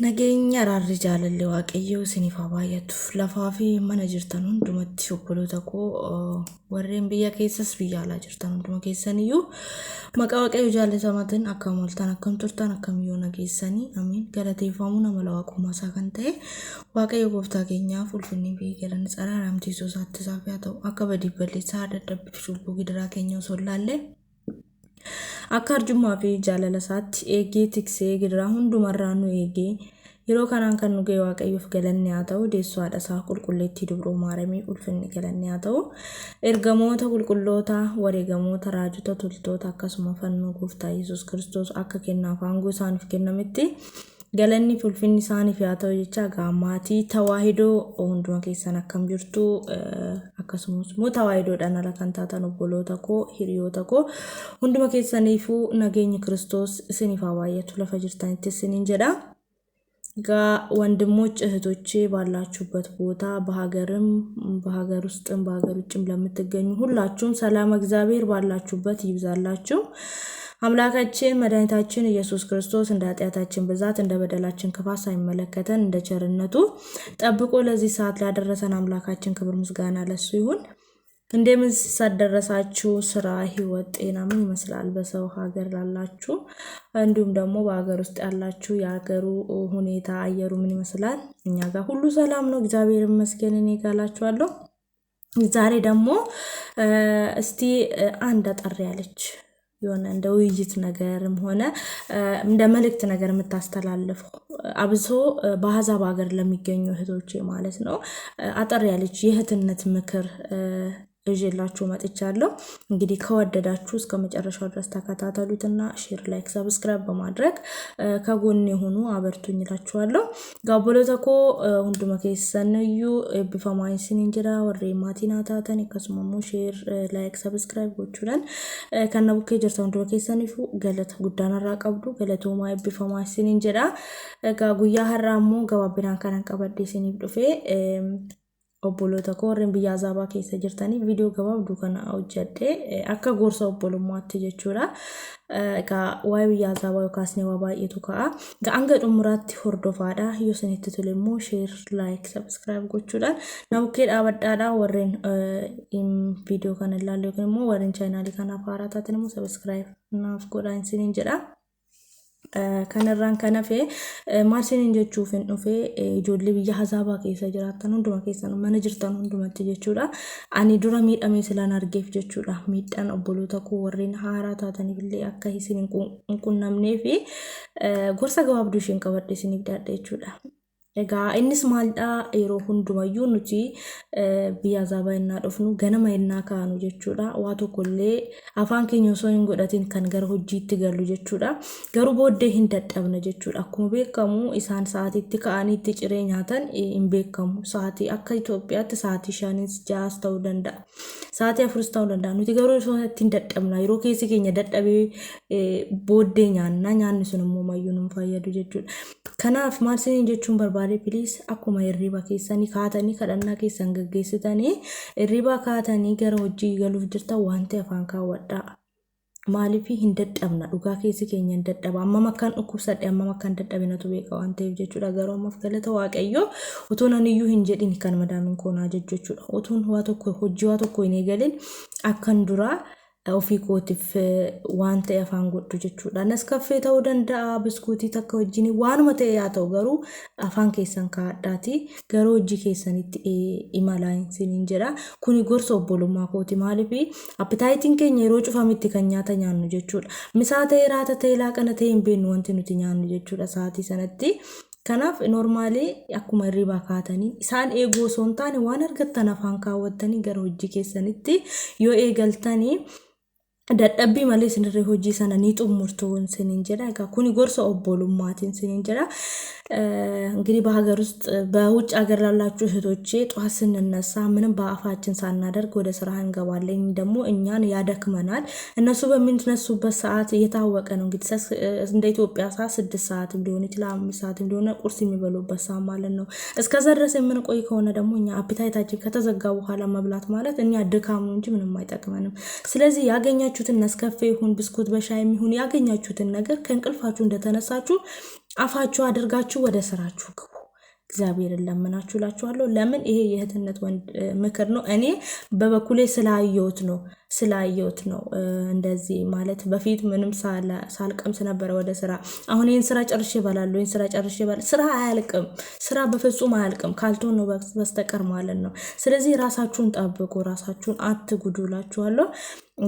Nageenya araarri jaalalli Waaqayyoo isiniif haa baay'atu. Lafaa fi mana jirtan hundumatti obboloota koo warreen biyya keessas biyya alaa jirtan hunduma keessaniyyuu maqaa Waaqayyoo jaallatamaatiin akkam ooltan, akkam turtan, akkam yoo nageessanii. Amiin. Galateeffamuu nama waaqummaa isaa kan ta'e Waaqayyo gooftaa keenyaaf ulfinni fi galanni araramtiisuu isaatti isaaf haa ta'u. Akka badiif balleessaa dadhabbii fi cubbuu gidiraa keenya osoo hin laalle, akka arjummaa fi jaalala isaatti eegee tiksee gidiraa hundumarraa nu eegee yeroo kanaan kan nu ga'e Waaqayyoof galanni haa ta'u. Deessoo haadha isaa qulqulleettii Dubroo Maaramii ulfinni galanni haa ta'u. Ergamoota qulqulloota, wareegamoota, raajota, toltoota, akkasuma fannoo gooftaa Yesuus Kiristoos akka kennaaf aangoo isaaniif kennametti galanni fi ulfinni isaaniif haa ta'u jecha. Egaa maatii tawaahidoo hunduma keessan akkam jirtu? Akkasumas immoo tawaahidoodhaan ala kan taatan obboloota koo, hiriyoota koo hunduma keessaniifuu nageenyi Kiristoos isiniif haa baay'atu lafa jirtanitti isiniin jedha. Egaa ወንድሞች እህቶቼ ባላችሁበት ቦታ በሀገርም በሀገር ውስጥም በሀገር ውጭም ለምትገኙ ሁላችሁም ሰላም እግዚአብሔር ባላችሁበት ይብዛላችሁ። አምላካችን መድኃኒታችን ኢየሱስ ክርስቶስ እንደ ኃጢአታችን ብዛት እንደ በደላችን ክፋት ሳይመለከተን እንደ ቸርነቱ ጠብቆ ለዚህ ሰዓት ላደረሰን አምላካችን ክብር ምስጋና ለሱ ይሁን። እንደምን ሳደረሳችሁ? ስራ፣ ህይወት፣ ጤና ምን ይመስላል? በሰው ሀገር ላላችሁ እንዲሁም ደግሞ በሀገር ውስጥ ያላችሁ የሀገሩ ሁኔታ አየሩ ምን ይመስላል? እኛ ጋር ሁሉ ሰላም ነው፣ እግዚአብሔር ይመስገን። እኔ ጋር እላችኋለሁ። ዛሬ ደግሞ እስቲ አንድ አጠር ያለች የሆነ እንደ ውይይት ነገርም ሆነ እንደ መልእክት ነገር የምታስተላልፈው አብሶ በአሕዛብ ሀገር ለሚገኙ እህቶቼ ማለት ነው፣ አጠር ያለች የእህትነት ምክር ይዤላችሁ መጥቻለሁ። እንግዲህ ከወደዳችሁ እስከ መጨረሻው ድረስ ተከታተሉትና share፣ like፣ subscribe በማድረግ ከጎን የሆኑ አበርቱኝ እላችኋለሁ። Egaa obboloota koo hunduma keessaniyyuu eebbifamaa isiniin jira. Warreen maatii naa taatan akkasuma immoo share, like, subscribe gochuudhaan kan na bukkee jirtan hunduma keessaniifuu galata guddaan irraa qabdu, galatoomaa, eebbifamaa isiniin jedha. Egaa guyyaa har'aa immoo gabaabinaan kanan qabadhe isiniif dhufee obboloota koo warreen biyya azaabaa keessa jirtanii viidiyoo gabaabduu kana hojjedhe akka gorsa obbolummaatti jechuudha. Egaa waa'ee biyya azaabaa yookaas waa baay'eetu ka'a. Egaa hanga xumuraatti hordofaadha. Yoo isinitti tole immoo share, like, subscribe gochuudhaan na bukkee dhaabadhaadha. Warreen viidiyoo kana ilaalle yookiin immoo warreen chaanaalii kanaaf haaraa taatan immoo subscribe naaf godhaa isiniin jedha. Kanarraan kan hafe maal isiniin jechuuf hin dhufe, ijoollee biyya hazaabaa keessa jiraattan hunduma keessan mana jirtan hundumatti jechuudha. Ani dura miidhamee silaan argeef jechuudha. Miidhaan obboloota koo warreen haaraa taataniif illee akka isin hin qunnamnee fi gorsa gabaabduu isheen qabadhe isiniif dhiyaadhe jechuudha. Egaa innis maalidhaa? Yeroo hundumayyuu nuti biyya azaabaa yennaa dhufnu, ganama yennaa kaanu jechuudha. Waa tokkollee afaan keenya osoo hin godhatin kan gara hojiitti gallu jechuudha. Garuu booddee hin dadhabna jechuudha. Akkuma beekamu isaan sa'aatiitti ka'anii itti ciree nyaatan hin beekamu. Sa'aatii akka Itoophiyaatti sa'aatii 5s 6s ta'uu danda'a. Sa'aatii 4s ta'uu danda'a. Nuti garuu osoo itti hin dadhabna. Yeroo keessi keenya dadhabee booddee nyaanna. Nyaanni sun immoo mayyuu nu fayyadu jechuudha. Kanaaf maal isiniin jechuun barbaade, please, akkuma hirriba keessanii kaatanii kadhannaa keessan gaggeessitanii hirriba kaatanii gara hojii galuuf jirtan waan ta'e afaan kaawwadhaa. Maaliif? Hin dadhabna, dhugaa keessi keenya hin dadhaba. Ammam akkan dhukkubsadhe, ammam akkan dadhabe natu beeka waan ta'eef jechuudha. Garuu ammaaf galata Waaqayyoo utuun aniyyuu hin jedhin kan madaamiin koo naa jechuudha. Utuun waa tokko hojii waa tokko hin eegalin akkan duraa ofii kootiif waan ta'e afaan godhu jechuudha. Nescafé ta'uu danda'a, biskuutii takka wajjin waanuma ta'e haa ta'u, garuu afaan keessan kaa'adhaati garuu hojii keessanitti imalaa isiniin jedha. Kuni gorsa obbolummaa kooti. Maaliif? Appetite iin keenya yeroo cufametti kan nyaata nyaannu jechuudha. Misaa ta'e, raata ta'e, laaqana ta'e hin beeknu wanti nuti nyaannu jechuudha sa'aatii sanatti. Kanaaf normally akkuma hirribaa kaatanii isaan eeguu osoo hin taane waan argattan afaan kaawwattanii gara hojii keessanitti yoo eegaltanii dadhabbii malee isinirree hojii sana ni xumurtu isiniin jedha. Egaa kuni gorsa obbolummaatiin isiniin jedha. እንግዲህ በሀገር ውስጥ በውጭ ሀገር ላላችሁ እህቶቼ ጠዋት ስንነሳ ምንም በአፋችን ሳናደርግ ወደ ስራ እንገባለን። ደግሞ እኛን ያደክመናል። እነሱ በሚነሱበት ሰዓት እየታወቀ ነው። እንግዲህ እንደ ኢትዮጵያ ሰዓት 6 ሰዓትም ሊሆን ይችላል፣ 5 ሰዓትም ሊሆን ቁርስ የሚበሉበት ሰዓት ማለት ነው። እስከዛ ድረስ የምንቆይ ከሆነ ደግሞ እኛ appetite ኣችን ከተዘጋ በኋላ መብላት ማለት እኛ ድካም ነው እንጂ ምንም አይጠቅመንም። ስለዚህ ያገኛችሁትን Nescafé ይሁን ብስኩት በሻይም ይሁን ያገኛችሁትን ነገር ከእንቅልፋችሁ እንደተነሳችሁ አፋችሁ አድርጋችሁ ወደ ስራችሁ ግቡ። እግዚአብሔርን ለምናችሁ እላችኋለሁ። ለምን ይሄ የእህትነት ምክር ነው። እኔ በበኩሌ ስላየሁት ነው ስላየሁት ነው እንደዚህ ማለት። በፊት ምንም ሳልቀምስ ነበረ ወደ ስራ። አሁን ይህን ስራ ጨርሼ እበላለሁ፣ ይህን ስራ ጨርሼ እበላለሁ። ስራ አያልቅም። ስራ በፍጹም አያልቅም ካልተሆነ በስተቀር ማለት ነው። ስለዚህ ራሳችሁን ጠብቁ፣ ራሳችሁን አትጉዱ እላችኋለሁ።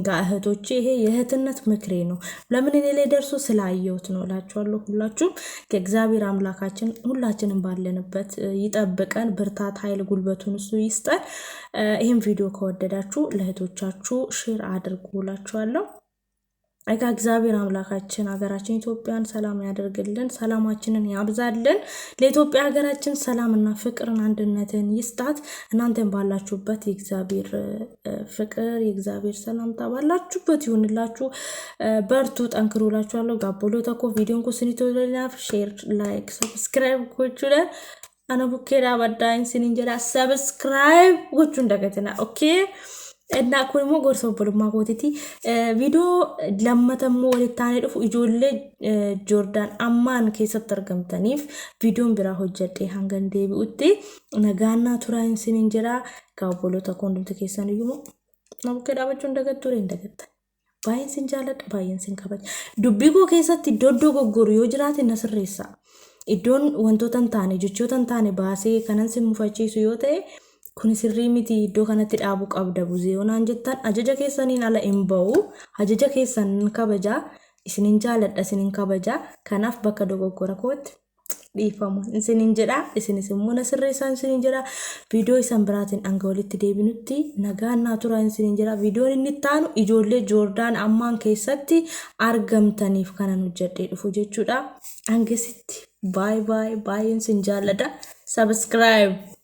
ጋ እህቶቼ ይሄ የእህትነት ምክሬ ነው። ለምን እኔ ላይ ደርሶ ስላየሁት ነው እላችኋለሁ። ሁላችሁም ከእግዚአብሔር አምላካችን ሁላችንም ባለንበት ይጠብቀን፣ ብርታት፣ ኃይል፣ ጉልበቱን እሱ ይስጠን። ይህም ቪዲዮ ከወደዳችሁ ለእህቶቻችሁ share አድርጉ እላችኋለሁ። እጋ እግዚአብሔር አምላካችን ሀገራችን ኢትዮጵያን ሰላም ያደርግልን፣ ሰላማችንን ያብዛልን። ለኢትዮጵያ ሀገራችን ሰላምና ፍቅርን አንድነትን ይስጣት። እናንተን ባላችሁበት የእግዚአብሔር ፍቅር የእግዚአብሔር ሰላምታ ባላችሁበት ይሁንላችሁ። በርቱ፣ ጠንክሩ እላችኋለሁ። ጋቦሎ ተኮ ቪዲዮን ኩስኒቶላፍ share፣ like፣ subscribe gochuudhaan ana bukkee dhaabadhaa isiniin jedha. Subscribe gochuun dagatina. Okay. እና kun immoo gorsa obbolummaa kootiiti. Viidiyoo lammatammoo walitti aanee dhufu ijoollee Joordaan ammaan keessatti argamtaniif viidiyoon biraa hojjedhee hanga deebi'utti nagaannaa turaa isiniin jedha. Egaa obboloota koo hundumti keessan iyyuu na bukkee dhaabachuu hin dagattu hin dagattan. Baay'een sin jaalladha, baay'een sin kabaja. Dubbii koo keessatti iddoo iddoo goggoru yoo jiraate na sirreessa. Iddoon wantoota hin taane, jechoota hin taane baasee kanan sin mufachiisu yoo ta'e, kun sirrii miti, iddoo kanatti dhaabuu qabda buzee yoonaan jettan, ajaja keessaniin ala hin ba'u. Ajaja keessan kabajaa, isinin jaaladha, isinin kabajaa. Kanaaf bakka dogoggora kootti dhiifama isinin jedha, isinis immoo na sirreessaa isinin jedha. Viidiyoo isan biraatiin hanga walitti deebinutti nagaan naa turaa isinin jedha. Viidiyoon inni itti aanu ijoollee Joordaan ammaan keessatti argamtaniif kanan hojjedhee dhufu jechuudha. Hangasitti baay baay, baay'een sin jaalladha. Subscribe.